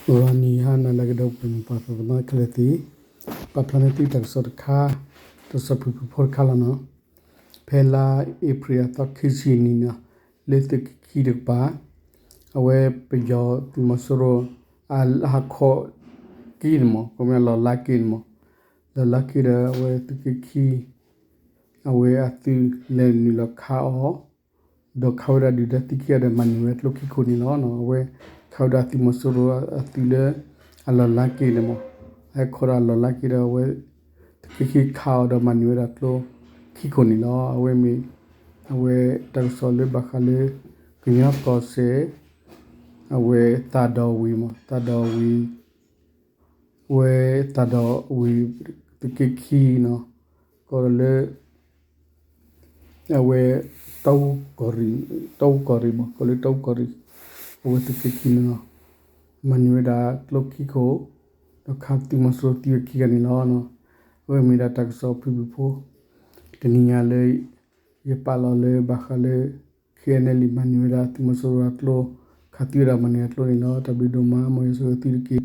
ဂီၤနံၤဟါနၤလၢအဂ့ၤ ဒီပုၢ်ဝဲၢ်မိၢ်ပၢ်သရၣ်သမါခဲလၢာ်သ့ၣ်, ပာ်ဖျါန့ၢ်သုတၢ်ကစီၣ်တခါ, တၢ်ကစီၣ်ဖုၣ်ဖုၣ်ဖိတခါလီၤနီၤ. ဖဲလါအ့ဖြ့ၣ်အသီခံဆံနံၤနီၤ, လၢသုးက့ခံတကပၤ, အဝဲပယီၤသုးမီၤစိရိၤ အဟးခီက့ၤန့ၣ်မး, ကမ့ၢ်အလီၢ်လါက့ၤန့ၣ်မး, လီၢ်လါက့ၤဒီးအဝဲသုးက့ခံ အဝဲအသုးလဲၤနုာ်လီၤခးအီၤ, ဒီးခးဝဲဒၣ်ဒုၣ်ဒါသံခံဂၤဒီးမၤန့ၢ်ဝဲကျိခံခိၣ်န့ၣ်လီၤ. အဝဲခးဝဲဒၣ်သုးမီၤစိရိၤအသုးလၢ အလီၢ်လါက့ၤန့ၣ်မး, အဟဲခီဒီးအလီၢ်လါက့ၤဒီးအဝဲ သုးက့ခံခးအီၤဒီးမၤန့ၢ်ဝဲဒၣ်ကျိခံခိၣ်န့ၣ်လီၤ. အဝဲမ့ၢ် အဝဲတၢ်ကစီၣ်လၢဘၣ်ဃးလၢ ကညီကီၢ်စဲၣ် အဝဲသးဒီးဝံၤမး, သးဒီးဝံၤ အဝဲသးဒီးဝံၤ သုးက့ခံနီၤ, ကီးလၢ အဝဲ တီအူကီၢ်ရ့ၣ်, တီအူကီၢ်ရ့ၣ်မး, ကီးလၢတီအူကီၢ်ရ့ၣ်, အဝဲသုးက့ခံန့ၣ်လီၤ. မၤန့ၢ်ဝဲဒၣ်ကျိခံခိၣ်, ဒီးခးသုးမီၤစိရိၤသံဝဲခံဂၤန့ၣ်လီၤ. အဝဲမ့ၢ်ဒၣ်တၢ်ကစီၣ်ဖုၣ်ဖုၣ်ဖိ တနံၤညါလၢ ယပာ်လီၤလၢဘၣ်ဃးလၢ ခ့ၣ်အဲၣ်နဲၣ်လံ မၤန့ၢ်ဝဲဒၣ်သုးမီၤစိရိၤအကျိ, ခးသံဝဲဒၣ်မၤန့ၢ်အကျိန့ၣ်လီၤ. တၢ်ဘျုးဒိၣ်မး မ်ယွၤဆိၣ်ဂ့ၤသုတက့ၢ်.